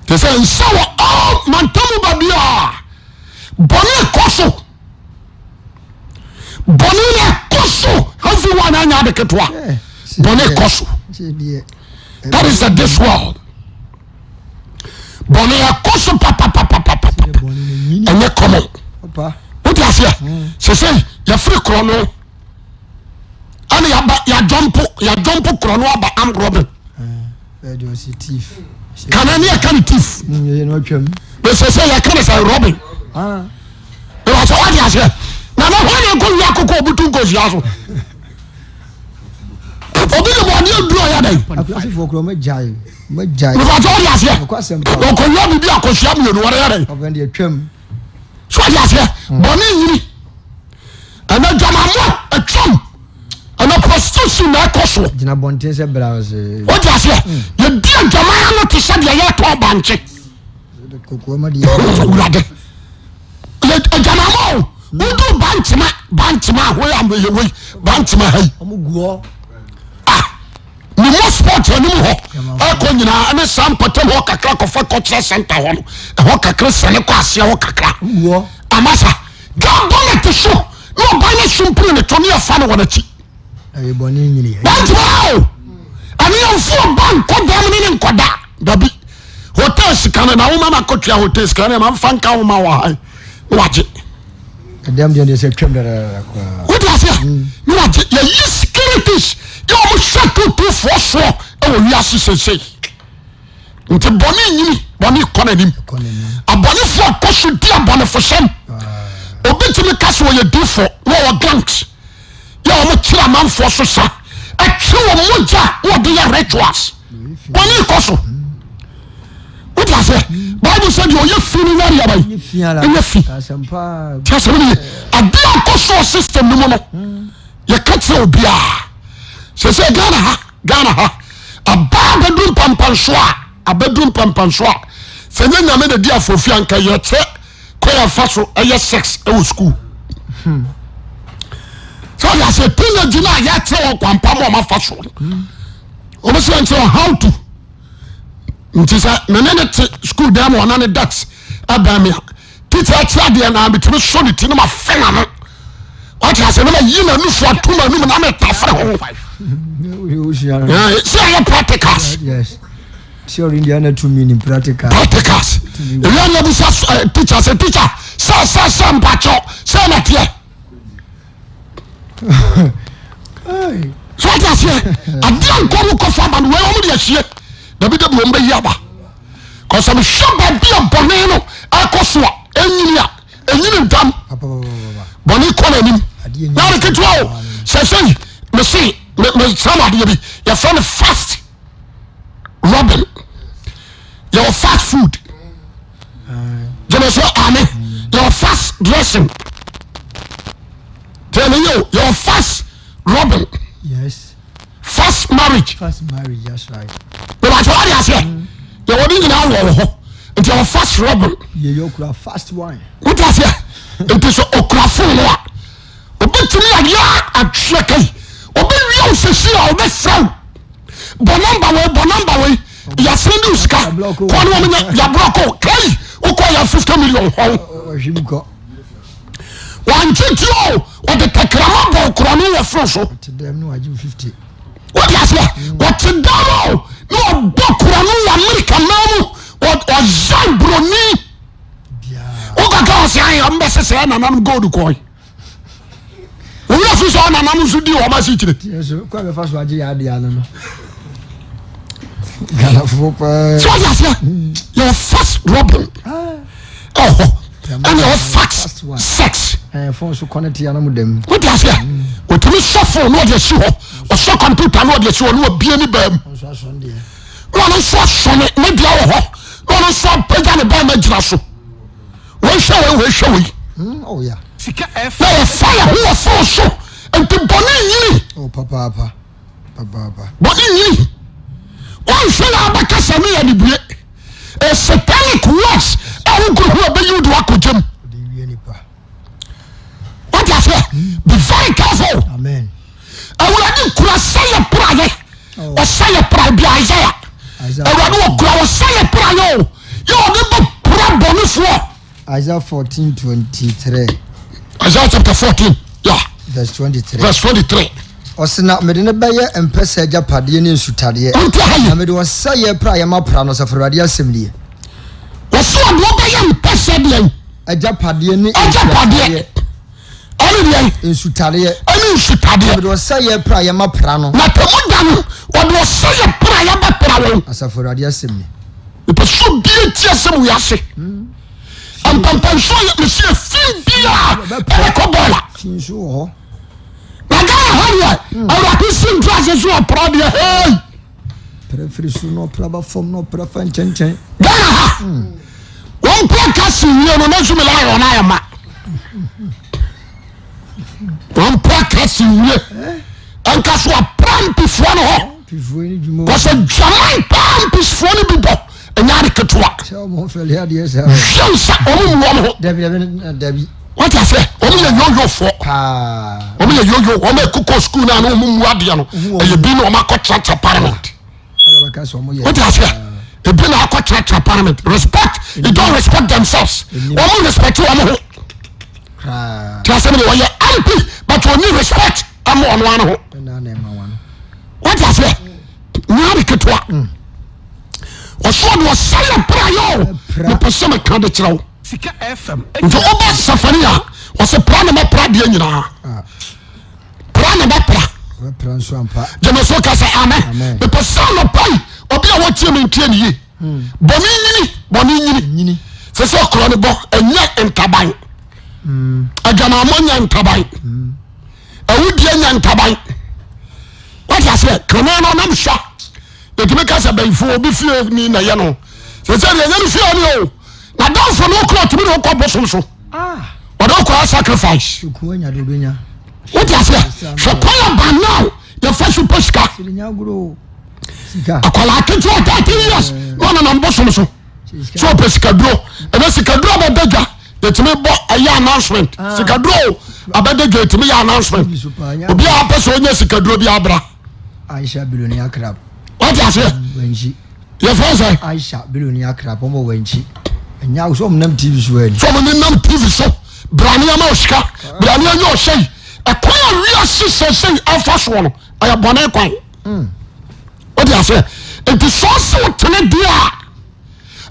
Te sɛ nsa wɔ all mantamu baabiaa bɔne kɔ so. Bɔne na ɛkɔ so heavy one anya ade ketewa. Bɔne kɔ so. That is the this world. Bɔne ɛkɔ so papapapapapa. Ɛnyɛ common. Wote aseɛ? Sɛ sɛ yɛfiri korɔ no ɛna yaba yadwɔmpo yadwɔmpo korɔ no aba armed robbery. Kana ne yɛka ne thief. Sɛ sɛ yɛka ne sɛ robin. Ɛwɔ sɛ wate aseɛ. Na na hɔ na ɛkɔ wia akokɔ obi tu nkosua so. Obi de bɔɔde aduru ɔyɛ dɛn. Akurasifoɔ kura ɔmo gyae ɔmo gyae. Nípa sɛ ɔde aseɛ. Ɔkɔ wia biribi akosua mmienu ɔde yɛ dɛn. So ɔde aseɛ bɔne nyini. Ɛnɛ dwamamɔ atwam. Ɛnɛ prostitution na ɛkɔ soɔ. Gyina bɔnten sɛ bra ɔsɛ. Wode aseɛ yɛdi adwaman ano te sɛ deɛ yɛtɔn bankye. Awurade adwamamɔ o wodu bankyema bankyema ahoyɛ ameyɛ wei bankyema ha yi. Ah ne mo sport anim hɔ ɛkɔ nyinaa ɛne saa mpɔtam hɔ kakra kɔfa kɔkyerɛ center hɔ no ɛhɔ kakra sane kɔ aseɛ hɔ kakra amasa Girl bɔ ne te so na ɔban no so mpini ne to ne yɛfa no wɔ n'akyi. Ɛyɛ bɔne nyini. Wantumi a o. Ɛne yɛmfo ɔba nkɔ dɛm ne ne nkɔda. Dabi. Hotel sika no na woma ma kɔtua hotel sika no ma mfa nka wo ma wɔ ha na wagye. Ɛdɛm deɛ deɛ sɛ twam dadadada koraa. Wode aseɛ na wagye. Yɛyi securities yɛ wɔn hyɛ tutufoɔ soɔ wɔ wiase seesei. Nti bɔne nyini, bɔne kɔ n'anim. Abɔnefoɔ kɔ so di abɔnefosɛm. Obi tumi ka sɛ ɔyɛ difoɔ na ɔwɔ gangs yɛ wɔn kyerɛ amanfoɔ so sa ɛtwe wɔn mogya na wɔde yɛ rituals. Bɔne kɔ so. Wote aseɛ? Bible sɛ deɛ ɔyɛ fi no wari aba yi ɛnyɛ fi. Tí asɛm no yɛ adeɛ a kɔ so system no mu no yɛka kyerɛ obiara sɛ sɛ Ghana ha Ghana ha aba abɛdu mpampanso a abɛdu mpampanso a sɛ nyɛ nyame na di afɔfi anka yɛkyɛ kɔ yɛfa so ɛyɛ sex ɛwɔ school sɛ ɔde aseɛ teenage no a yɛkyerɛ wɔn kwampa ma ɔma fa so wɔn sɛ yɛnkyerɛ wɔn how to nti sɛ mene ne te school dan mu ɔna ne desk ɛbɛn me a teacher akyerɛ adeɛ na metumi sɔ ne ti no ma fɛ n'ano wate ase na ma yi n'anufo ato m'anum na metafere ho sɛ ɛyɛ practicals Theory deɛ na tumi ni practical. Practicals. Ewia na bisa eh, teacher sɛ teacher sɛ sɛ sɛ mpakyɛw sɛ na teɛ. So ate aseɛ adeɛ nkɔ mu kɔfa aba no wei wɔn de asie dabi dabi wɔn bɛyi aba. Kɔsɛ mehwɛ baabi a bɔne no ɛkɔ so a ɛnyini a ɛnyini ntam bɔne kɔ n'anim na ade ketewa o sɛ sɛ mese mesrɛ mo adeɛ bi yɛfrɛ no fast robin yɛwɔ fast food gyeme so ame yɛwɔ fast dressing tẹ̀lé yẹ o yɛwɔ fast robin yes fast marriage fast marriage that's right ìwàsó wà di aseɛ yɛwɔ ne nyinaa wɔ wɔ hɔ nti yɛwɔ fast robin yɛyɛ okura fast wine wọ́n aseɛ nti sɛ okura fon no a obetumi ayɛ atwerɛ kai obewia wo sɛsi a ɔbɛfrɛ wo bɔ nɔmba wei bɔ nɔmba wei yɛsɛn de sika kɔ ne wɔn nyɛ yabrɔko kai wokɔ yɛ 50 million hɔn ɔhwim kɔ wantwetwe o wɔde tɛkrɛma bɔ korɔ no wɔ foro so te dɛm ne wagye 50 wode aseɛ wɔte dam o na ɔbɔ korɔ no wɔ Amerika man mu ɔyɛ buroni biaa wokaka ɔsɛ ayɛ ɔmbɛsesɛ nananom gold kɔe owura fi sɛ ɔnanam nso di wɔn ase kyire. tiɛ so kɔ abɛfa so agye yɛ adeɛ ano no Ghanafoɔ paa sɛ ɔde aseɛ yɛwɔ fast robin ɛwɔ hɔ ɛna yɛwɔ fast sex ɛɛ fɔn so kɔnɛte anam dɛm wode aseɛ ɔtumi sɔ phone na ɔde asi hɔ ɔsɔ computer na ɔde asi hɔ na ɔbie ne baa mu nso asɔn deɛ na ɔno nso asɔ ne ne deɛ wɔ hɔ na ɔno nso apagya ne bɛrima gyina so wɔhwɛ wei wɔhwɛ wei oh yeah na yɛfa yɛ ho wɔ phone so nti bɔne nyini oh papaapa papaapa bɔne nyini wɔnhwɛ yɛ abɛkasa ne yɛ anibue a satanic words a wogoro ho a bɛyi wo de wakɔ gyam ɔde wie nipa wate aseɛ be very careful amen awurade kura sɛ yɛ praeɛ ɔsɛ yɛ praeɛ bi Isaiah. Abayifoɔ. Isaiah 14 23. Isaiah chapter 14 yeah. Verse 23. Verse 23. Ɔse na mede no bɛyɛ mpɛsɛ agyapadeɛ ne nsutadeɛ. Ɔnti ha yi. Na mede ɔsɛeɛ praeɛ mapra no, Asafo Awurade asɛm nie. Ɔse ɔde ɔbɛyɛ mpɛsɛ deɛn? Agyapadeɛ ne Agyapadeɛ. Ɛne deɛn? Nsutadeɛ. Ɛne nsutadeɛ. Na mede ɔsɛeɛ praeɛ mapra no. Na tɛmu da no, ɔde ɔsɛeɛ praeɛ bɛpra wɔn. Asafo Awurade asɛm nie. Mepɛ sɛ obi ti asɛm wei ase. Mpampansuo yɛ mesi efi biara ɛbɛkɔ bɔɔla. Fi nso wɔ hɔ. Na Ghana ha deɛ awurade si nto ase so ɔpra deɛ hei. Pra firi so na ɔpra ba fam na ɔpra fa nkyɛnkyɛn. Ghana ha wɔn pra kasi wie no na nso mi laayɛ ɔna ayɛ ma. Wɔn pra kasi wie nka so ɔpra mpifoɔ no hɔ. Wɔsɛ dwaman paa mpifoɔ no bi bɔ ɛnyɛ ade ketewa. Hwɛ nsa wɔn mu wɔn ho. Wọ́n ti ase wɔn yɛ yoyo fo wɔn yɛ yoyo wɔn yɛ koko sukuu naa na wɔn mu adeɛ no ɛyɛ bi na wɔn akɔ kyerɛkyerɛ parliament. Wọ́n ti ase ebi na akɔ kyerɛkyerɛ parliament respect you don't respect themselves wɔn respect wɔn ho. Ti ase mi de wɔyɛ MP but wɔn ni respect ɛmu ɔno ano ho. Wọ́n ti ase nyɛ ade ketewa. Ɔsoro de ɔsɛ yɛ pra yɛ o mepɛ sɛ meka de kyerɛ wo. Nti woba Sefania ɔsɛ pra na mɛpra deɛ nyinaa ah. Pra na mɛpra gyeme so ka sɛ amen. Mepɛ sɛ anɔpa yi obi a wɔtie me ntie ne yie hmm. Bɔne nyini bɔne nyini sɛ sɛ ɔkorɔ ne bɔ ɛnyɛ ntaban hmm. Adwamammɔ nyɛ ntaban hmm. Awudie nyɛ ntaban wate aseɛ kane no nam hwɛ yɛtumi ka sɛ bɛyifoɔ obi fie ni na ɛyɛ no sɛ sɛ deɛ ɛnyɛ no fie ni o na danfo no kura tumi de wokɔ bosom so ɔde wokɔ sacrifice wote aseɛ hwɛ kwan aba now yɛfa so pɛ sika akwadaa ketewa 13 years na ɔnenam bosom so sɛ ɔpɛ sikaduro ɛnɛ sikaduro abɛda dwa yɛtumi bɔ ɛyɛ announcement ah. sikaduro abɛda dwa yɛtumi yɛ announcement obi a apɛ sɛ ɔnya sikaduro bi abra Aisha Billionaire Club. Wate aseɛ? Wankyi. Yɛfrɛ sɛ? Aisha Billionaire Club wɔn wɔ Wankyi. Ɛnyɛ awo sɛ wɔn nam TV so ɛni. Sɛ wɔn nam TV so brane ama osika brane anya ɔhyɛ yi ɛkwan a wiase sɛsɛyi afa soɔ no ɛyɛ bɔne kwan. Wate aseɛ? Nti sɛ ɔsɛ ɔtene deɛ a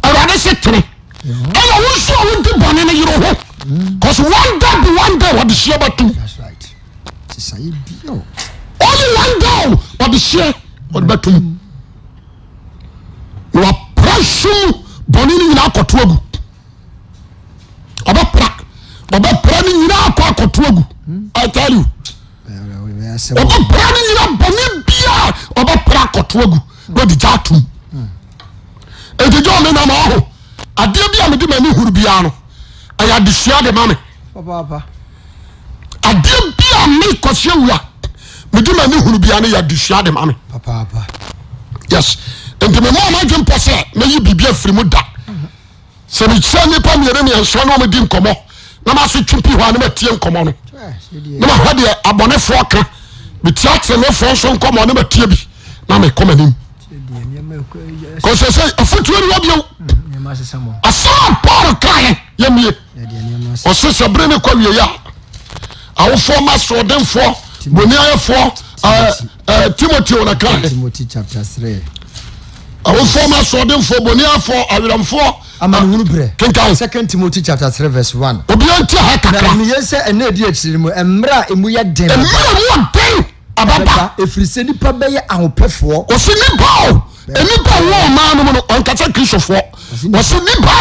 awurade se tene ɛna wo nso a wodi bɔne no yere ho cause one day be one day wɔde hyia bɛtum. That's right. Sesaeɛ bi o. Only one day o ɔde hyeɛ ɔde bɛto mu na wapra sum bɔne no nyinaa akɔto agu ɔbɛpra ɔbɛpra no nyinaa akɔ akɔto agu I tell you ɔbɛpra no nyinaa bɔne biara ɔbɛpra akɔto agu na ɔde gya atom enti John me nam ɔho adeɛ bi a mede m'ani huru biara no ɛyɛ adesua de ma me Adeɛ bi a me Kwasi Awua mede m'ani hunu bia no yɛ adesua de ma me. Yes, nti me mɔ m'adwene pɔ sɛ mɛyi biribi afiri mu da. Sɛ mekyia nnipa mmienu mmiɛnsa na wɔdi nkɔmmɔ na maso twe pi hɔ a na matie nkɔmmɔ no na mahwɛ deɛ abɔnefoɔ ka metia atenenefoɔ nso nkɔmmɔ na matie bi na mekɔ m'anim. Kɔsɛ sɛ afotuo ni hɔ bio. Asɛm a Paul kaeɛ yɛmie. Ɔse sɛ bere no kɔ awieɛ a awofoɔ ma asoɔdenfoɔ boniayɛfoɔ Timoteo na kaeɛ. Timothy chapter 3. Awofoɔ ma asoɔdenfoɔ boniayɛfoɔ awerɛmfoɔ. Amanehunu berɛ. Kenkan. Second Timothy chapter 3 verse 1. Obiara nti ha kakra. Na meyɛ sɛ ɛnna edi akyiri no mu mmerɛ a emu yɛ den. Mmerɛ mu ɔden ababa. Ɛfiri sɛ nnipa bɛyɛ ahopɛfoɔ. Wɔsi nipa o nipa wɔ ɔman no mu no ɔnkasa Kristofoɔ. Wɔsi nipa.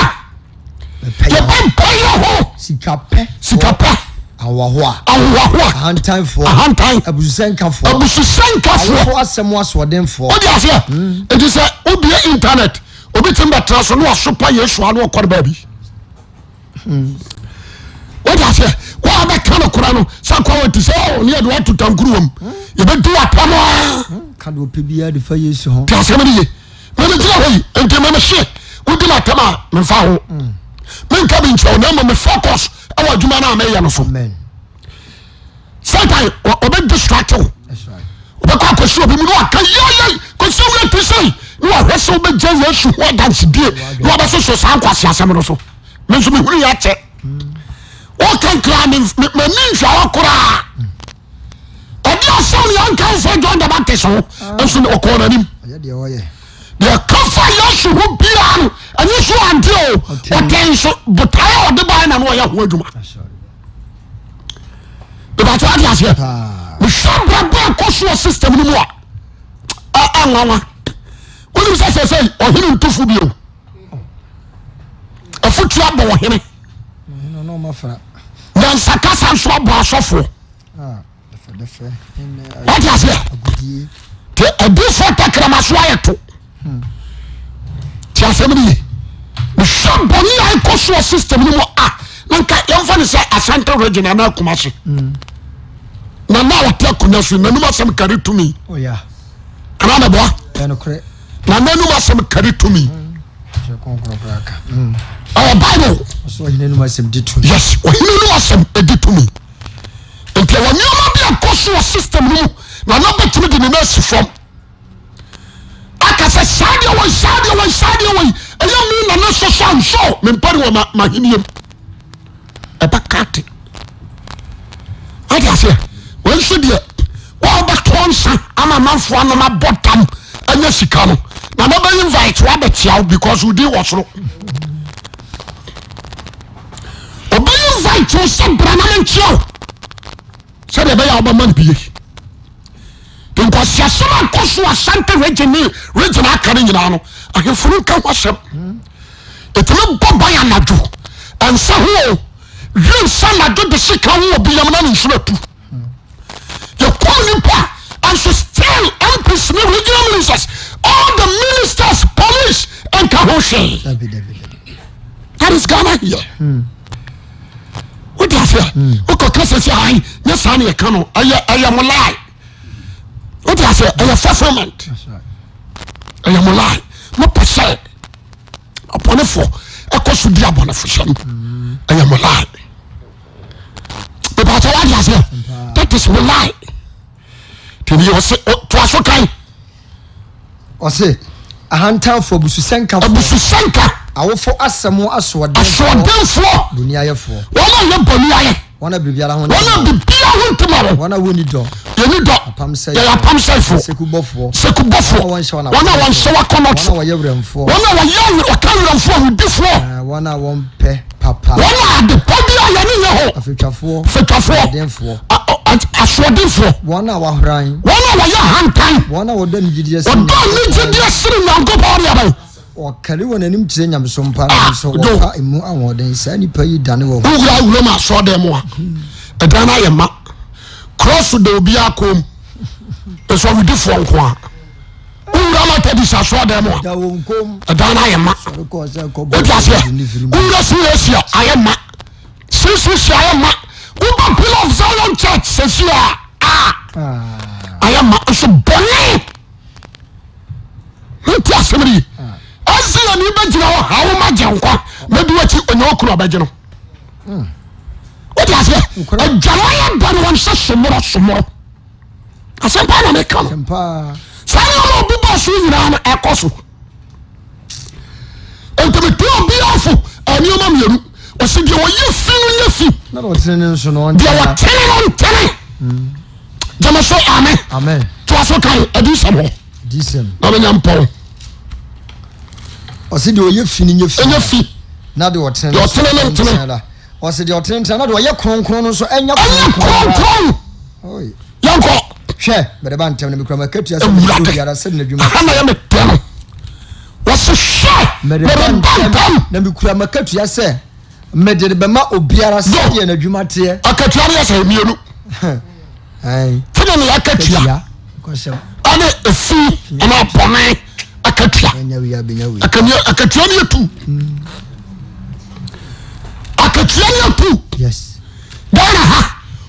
Yɛbɛmpa yɛ ho. Sikapɛ. Sikapɛ. Ahohoahoa. Ahohoahoa. Ahantanfoɔ. Ahantan. Abususɛnkafoɔ. Abususɛnkafoɔ. Awofo asɛm asoɔdenfoɔ. Wode aseɛ. Hmm. Nti sɛ wobie internet obi tumi bɛtena so ne wasopa Yesu ano ɔkɔ no baabi. Hmm. Wode aseɛ kɔ a bɛka no kora no sɛ kɔ wɔ ti sɛ ɔ ne yɛde wato tankuru wam hmm. yɛbɛdi watam a. Ka deɛ ɔpɛ biara de fa Yesu ho. Te asɛm no ye. Meme gyina hɔ yi nti meme se wodi m'atam a memfa ho menka bi nkyerɛ wo na mmom me focus ɛwɔ adwuma no a meyɛ no so. Satan ɔbɛ distract wo ɔbɛkɔ akɔsi obi mu na waka yɛyɛi kɔsi wura ti sɛi na wahwɛ sɛ wobɛgya Yesu ho adansedie na wabɛsoso saa nkwase asɛm no so. Me nso mehunu yɛ akyɛ. Woka nkira m'ani nhwɛ hɔ koraa. Ɛde asɛm ne yɛnka mfa John the Baptist ho nso ɔkɔɔ n'anim. Deɛ ɛka fa Yesu ho biara no ɛnyɛ so ante o ɔtɛn nso botaeɛ a ɔde baeɛ na no ɔyɛ ho adwuma. Ìbàtí wá di aseɛ. Mehwɛ abrabɔ ɛkɔ so wɔ system no mu a ɛnwanwa. Wonim sɛ sɛ sɛ ɔhene ntufo bio. Afutuo abɔ ɔhene. Nyansakasa nso abɔ asɔfoɔ. Wate aseɛ? Te adiifoɔ tɛkrɛma so ayɛ to. Te asɛm no ye. Mehwɛ bɔne a ɛkɔ so wɔ system no mu a na nka yɛmfa no sɛ Asante region anaa Kumasi. Na na ɔte akonnwa so n'anum asɛm kari tumi. Oh, Anaa mɛboa? Na n'anum asɛm kari tumi. Ɛwɔ Bible. Yes, ɔhene no asɛm di tumi. Nti ɛwɔ nneɛma bi a ɛkɔ so wɔ system no mu na na bɛtumi de ne nan asi fam aka sɛ saa deɛ wɔ saa deɛ wɔ saa deɛ wɔ yi ɛyɛ mi na ne soso nso mempɛ ne wɔ ma m'ahenni mu ɛbɛka ate ate aseɛ wɔn nso deɛ wɔbɛtɔ nsa ama amanfoɔ anom abɔ dam anya sika no na na bɛ invite wabɛkyia wo because wodi wɔ soro. Ɔbɛyi invite wo sɛ bra na menkyia wo sɛdeɛ ɛbɛyɛ a wobɛma no bie. Nkwasiasɛm a ɛkɔ so Asante region ne region aka no nyinaa no ahemfo no nka ho asɛm. Ɛtumi bɔ ban anadwo ɛnsa ho o wie nsa anadwo de sika ho obi yam na ne nsuo atu. Yɛkum nipa nso still MPs ne regional ministers all the ministers police nka ho hwee. That is Ghana here. Wote aseɛ? Wokɔ kasa sɛ ayi nyɛ saa na yɛka no ɛyɛ ɛyɛ mo lie. Wote aseɛ? Ɛyɛ fulfilment. Ɛyɛ mo lie. Mo pɛ sɛ abɔnefoɔ ɛkɔ so di abɔnefosɛm. Ɛyɛ mo lie. Ìbàtà wà di aseɛ. That is mo lie. Tèmi yɛ ɔsɛ toa so kan. Ɔse, ahantanfoɔ, abususɛnkafoɔ. Abususɛnka. Awofo asɛm ho asoɔdenfoɔ. Asoɔdenfoɔ. Boniayɛfoɔ. Wɔn a wɔyɛ boniayɛ. Wɔn a biribiara ho Wɔn a biribiara ho nte ma wɔn. Wɔn a wɔnni dɔ. Yɛnni dɔ. Apamsɛefoɔ. Yɛyɛ apamsɛefoɔ. Sekubɔfoɔ. Sekubɔfoɔ. Wɔn a wɔnhyɛ wɔn Wɔn a wɔnhyɛ wɔn akɔnnɔ Wɔn a wɔyɛ werɛmfoɔ. Wɔn a wɔyɛ wɔka werɛmfoɔ awudifoɔ. Wɔn a wɔmpɛ papa. Wɔn a adepa bi a yɛne nyɛ hɔ. Afetwafoɔ. Afetwafoɔ. Asoɔdenfoɔ. Asoɔdenfoɔ. Wɔn a wɔahoran. Wɔn a wɔyɛ ahantan. Wɔn a wɔdɔ anigyedeɛ sene Wɔdɔ anigyedeɛ sene Nyankopɔn de aban. Wɔkari wɔn anim kyerɛ nyamesom pa, Ah, nanso do. wɔpa emu ahoɔden. Saa nnipa yi dane wɔn ho. Wowura wuram asɔɔdan mu a, ɛdan no ayɛ ma. Krɔso da obiara kɔn mu. Nso awudifoɔ nko a. Wowura Methodist asɔɔdan mu a, Da wɔn kɔn mu. ɛdan no ayɛ ma. Sɔre kɔɔ sɛ kɔbɔ Wote aseɛ? de ne firi mu. Wowura CAC a, ayɛ ma. CCC ayɛ ma. Woba Pillar of Zion Church sɛsi a, a Ah, ayɛ ma. Nso bɔne. Nti asɛm no ye. Ɛsɛ yɛ ne bɛgyina hɔ ha wo ma gye nkwa. Mɛdi w'akyi ɔnya okunu ɔbɛgye no. Wote aseɛ? Adwaman yɛ da no wɔn sɛ somorɔ somorɔ. Asɛm paa na meka no. Saa nneɛma a ɔbobɔ so nyinaa no ɛkɔ so. Nti metu obiara fo nneɛma mmienu. Ɔsi deɛ ɔyɛ fi no nyɛ fi. Na deɛ ɔtene no nso no Deɛ ɔntene. ɔtene no ntene. Gyeme so amen. Amen. Toa so kan adiyisɛm hɔ. Adiyisɛm. Na menya mpɔn. Ɔsi deɛ ɔyɛ fi no nyɛ fi. Ɛnyɛ fi. Na deɛ ɔtene no nso ɔntene la. Ɔsi deɛ ɔtene ntene na deɛ ɔyɛ kronkron no nso ɛnyɛ kronkron. Ɛnyɛ kronkron. Yɛnkɔ. Hwɛ, mede ba ntɛm na mekura m'akatua sɛ mede obiara sɛ n'adwuma. Aha na yɛ me dɛ no. Wɔsi hwɛ, mede ba ntɛm. Na mekura m'akatua sɛ mede bɛma obiara sɛdeɛ n'adwuma teɛ. Akatua no yɛ sɛ mmienu. Tene ne akatua ɛne efi ɛne abɔne akatua. Akatua no yɛ tu. Akatua no yɛ tu. Ghana ha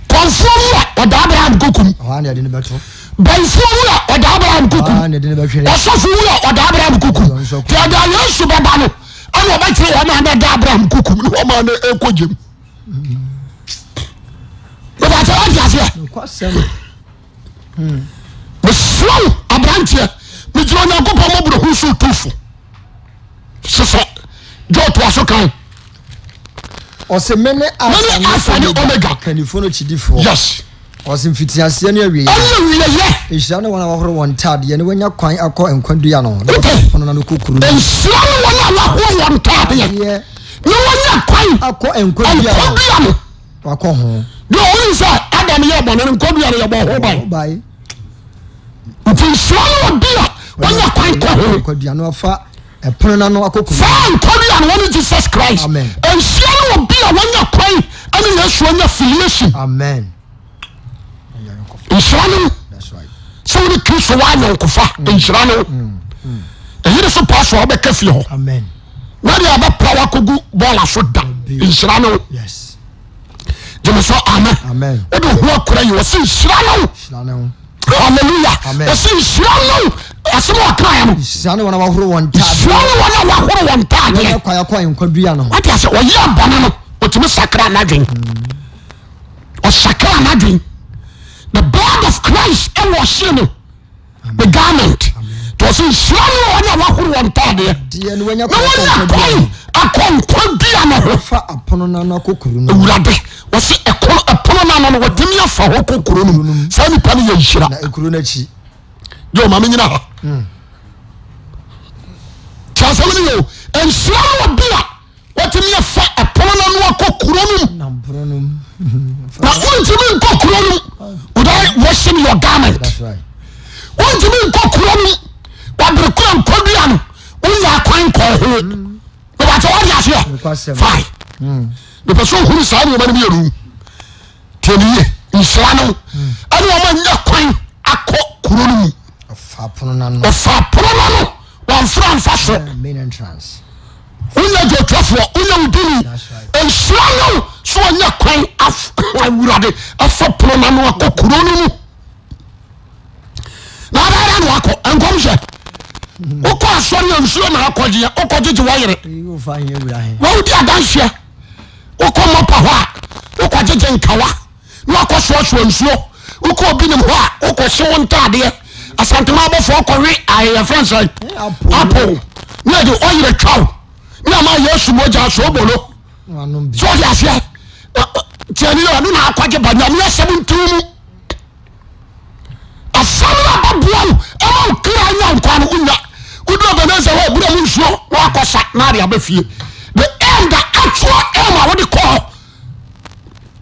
kɔnfoɔ wu a ɔda Abraham kokum. Bɛnfoɔ wu a ɔda Abraham kokum. Ɔsɔfo wu a ɔda Abraham kokum. Tí ɔda Yesu bɛba no ɛna ɔbɛkyerɛ wɔn a na ɛda Abraham kokum ne wɔn a na ɛkɔ gyem. Bàtà wà di aseɛ. Mesrɛ wo aberanteɛ megyina Onyankopɔn mmɔborɔhunu so tu fo. Sesɛ dwa ɔtoa so kan. Ɔse mene Alpha ne Omega. Ɔkannifoɔ ne Okyidifoɔ. Yes. Ɔse mfitiaseɛ ne awieɛ. Ɛne awieɛ. Nhyira ne wɔn a wɔahoro wɔn ntaadeɛ na wɔanya kwan akɔ nkwa dua no ho, na wɔfa pono no ano kɔ kuro no mu. Nhyira ne wɔn a wɔahoro wɔn ntaadeɛ na wɔanya kwan akɔ nkwa dua no. Wakɔ ho. Deɛ ɔnim sɛ Adam yɛ bɔne no nkwa dua no yɛbɔ ho ban. Nti nhyira ne obi a wanya kwan kɔ ho. Nkwa dua no afa ɛpono no ano akɔ kuro. Saa nkwa dua no wɔne Jesus Christ. Amen. Nhyira ne obi a wanya kwan ɛne Yesu anya filiation. Amen. Nhyira ne sɛ wone Kristo wɔ anyɔnkofa. Nhyira ne ɛyere so paa so a wobɛka fie hɔ. Amen. Na deɛ abɛpra wakɔgu bɔɔla so da. Nhyira ne wo. Yes. Gyeme so amen. Wode ho akora yi wɔse nhyira ne wo. Hallelujah. Wɔse nhyira ne wo. Asɛm a ɔkaeɛ no. Nhyira ne wɔn a wɔahoro wɔn ntaadeɛ. Nhyira ne wɔn a wɔahoro wɔn ntaadeɛ. Wɔnyɛ kwan akɔ nkwa dua no ho. Wate ase ɔyɛ bɔne no ɔtumi sakra n'adwen. Ɔsakra n'adwen. The blood of Christ ɛwɔ ɔhye no. The garment. Nti ɔse nhyira ne wɔn a wɔahoro wɔn ntaadeɛ. Deɛ na wɔanya Na wɔnya kwan akɔ nkwa dua no ho. Fa apono no ano akɔ kuro no. Awurade wɔse ɛkono ɛpono no ano no wɔtumi afa hɔ kɔ kuro no mu. Saa nipa no yɛ nhyira. Na ekuro no akyi. Yɛ ɔma me nyina ha. Tí asɛm no yɛ o. Nhyira ne obi a watumi afa ɛpono no ano akɔ kuro no mu. Na wontumi nkɔ kuro no mu without washing your garment. Wontumi nkɔ kuro no mu wabere kura nkɔdua no wonya akwan nkɔɔ ho. Wọ́n ti aseɛ fine. Mepɛ sɛ ohunu saa nneɛma no mmienu. Tie ne yie nhyira no ɛne wɔn anya kwan akɔ kuro no mu. Ɔfa pono n'ano. Ɔfa pono n'ano wɔnfra nfa so. Wonya dwotwafoɔ wonya wodini nhyira no so wɔnya kwan awurade afa pono n'ano akɔ kuro no mu. Na adaada na wakɔ nkɔmhyɛ wokɔ asɔre a nsuo na akɔgyeɛ wokɔgyegye wɔyere wɔwodi adanseɛ. Wokɔ mɔpa hɔ a, wokɔgyegye nkawa na wakɔsoasoa nsuo. Wokɔ obi nim hɔ a, wokɔhye wo ntaadeɛ. Asantema abɔfoɔ kɔwe ayɛyɛfrɛ nsɛn apple ne ɛde ɔyerɛ twa wo ne ama Yesu mogya soobolo. So ɔde aseɛ tiɛni yɛ ɔno na akɔgye ba nyame asɛm ntiw mu. Asɛm no a bɛboa wo ama wo kra anya nkwa no wonya. Wodu Ebenezer hɔ abura mu nsuo na wakɔsa na ade aba fie. The aim, the actual aim a wode kɔ hɔ.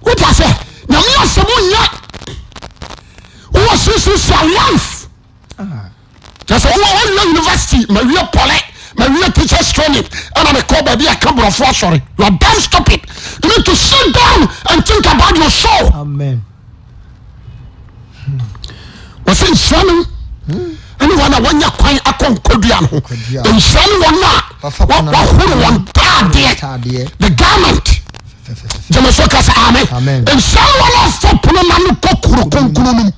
Wote aseɛ? Nyame asɛm wonya. Wowɔ sisisia life. Kyɛ sɛ wowɔ wowie university, mawie pɔlɛ, mawie teachers training, ɛna mekɔ baabi a ka borɔfo asɔre. You are damn stupid. You need to sit down and think about your soul. Amen. Wɔsɛ nhyira no ɛne wɔn a wɔnya kwan akɔ nkɔdua no ho. Nhyira ne wɔn a wɔahoro wɔn taadeɛ, the garment. Gyeme so kasa amen. Nhyira ne wɔn a wɔfa pono n'ano kɔ kuro kronkron no mu.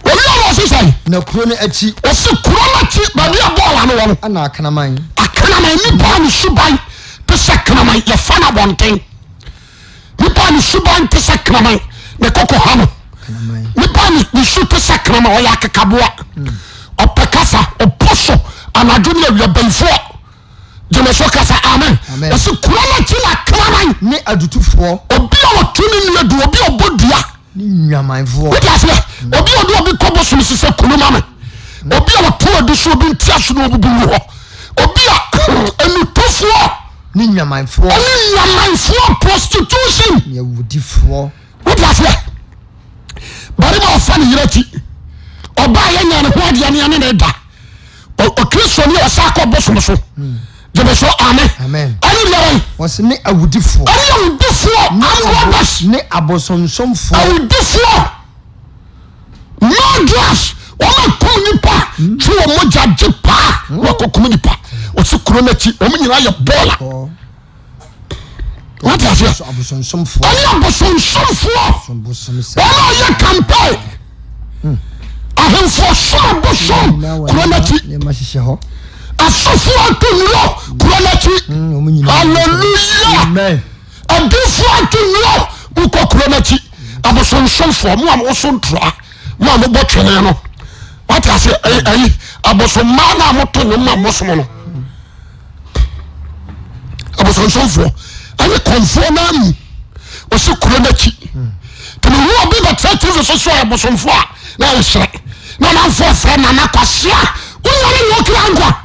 Owi a wɔsi sɛn. Na kuro no akyi. Wɔsi kuro no akyi baabi a bɔɔl ano wɔ no. Ɛna akraman. Akraman nipa a ne suban te sɛ kraman yɛfa no abɔnten. Nipa a ne suban te sɛ kraman ne koko ha no. Nipa a ne su te sɛ kraman ɔyɛ akekaboa. Ɔpɛ kasa ɔpɔ so anadwo ne awia bɛnfoɔ. Gyeme so kasa amen. Wɔsi kuro no akyi na kraman. Ne adutufoɔ. Obi a ɔtu ne nua du obi a ɔbɔ dua. Ne nnwamanfoɔ. Wote aseɛ? Obi a ɔde obi kɔ bosom so sɛ kunu ma me. Obi a ɔto adi so obi nti aso na obubu ngu hɔ. Obi a enutofoɔ. Ne nnwamanfoɔ. Ɛne nnwamanfoɔ prostitution. Ne awudifoɔ. Wote aseɛ? Barima ɔfa ne yere akyi. Ɔbaa yɛ nya ne ho adeɛ ne ɛne ne da. Ɔkristoni a ɔsa kɔ bosom so. Gyeme so amen. Ɛne deɛ bɛn? Wɔsi ne awudifoɔ. Ɛne awudifoɔ. Armed robbers. Ne abosonsomfoɔ. Awudifoɔ. Murderers. Wɔn akum nipa. Twe wɔn mogya gye paa. Na wɔkɔkum nipa. Wɔsi kuro n'akyi. Wɔn nyinaa yɛ bɔɔla. Wate aseɛ? Abosonsomfoɔ. Ɛne abosonsomfoɔ. Wɔn a wɔyɛ campaign. Ahemfo som abosom kuro n'akyi. Asɔfoɔ ato nnuro kuro n'akyi. Hallelujah. Adiifoɔ ato nnuro wokɔ kuro n'akyi. Abosonsomfoɔ mo a moso ntora mo a mobɔ twene no. Wate aseɛ? Ɛyi abosommaa no a moto nnwom ma abosom no. Abosonsomfoɔ ɛne Abosomfoɔ no amu ɔsi kuro no akyi. Nti mehu obi bɛtena TV so so ɔyɛ bosomfoɔ a na ɔsere na ɔmanfoɔ frɛ nana kwasia wonyane nyɛ okira nkwa.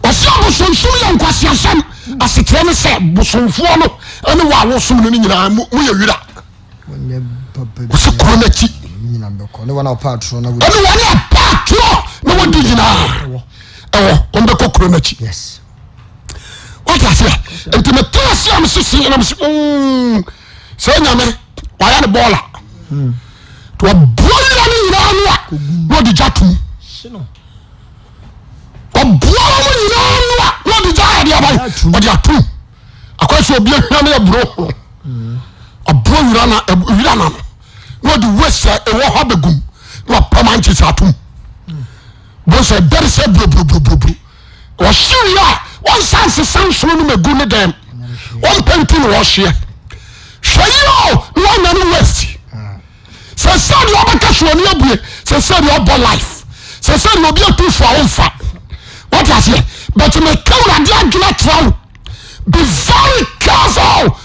Ɔsi abosonsom yɛ nkwasiasɛm asekyerɛ ne sɛ bosomfoɔ no ɛne wɔ a wɔsom no no nyinaa mo yɛ wira. Ɔsi kuro no akyi ɛne wɔn a wɔpɛ atorɔ na wɔdi nyinaa ɛwɔ wɔn bɛkɔ kuro no akyi. Wate aseɛ nti mete ase a mesese na mese mm, sɛ nyame wayɛ ne bɔɔla nti wɔboa wira no nyinaa no a na ɔde gya tom ɔboa wɔn nyinaa no a na ɔde gya ayɛ aban ɔde atom akɔyɛ sɛ obi ahwia ne aburo ho ɔboa wira na wira na no na ɔde waste a ɛwɔ hɔ abɛgum na wapam ankyesɛ atom bó sɛ dɛre sɛ buroburoburoburo Wɔhye wie a, wɔnsan nsesa nsono no mɛgu ne dɛm. Wɔmpɛ nti na wɔhyeɛ. Hwɛ yie o, na wɔanya ne waste. Sɛ sɛ deɛ ɔbɛka so ani abue, sɛ sɛ deɛ ɔbɔ life, sɛ sɛ deɛ obi atu fo a ɔmfa. Wɔte aseɛ? But meka Awurade adwene akyerɛ wo. Be very careful.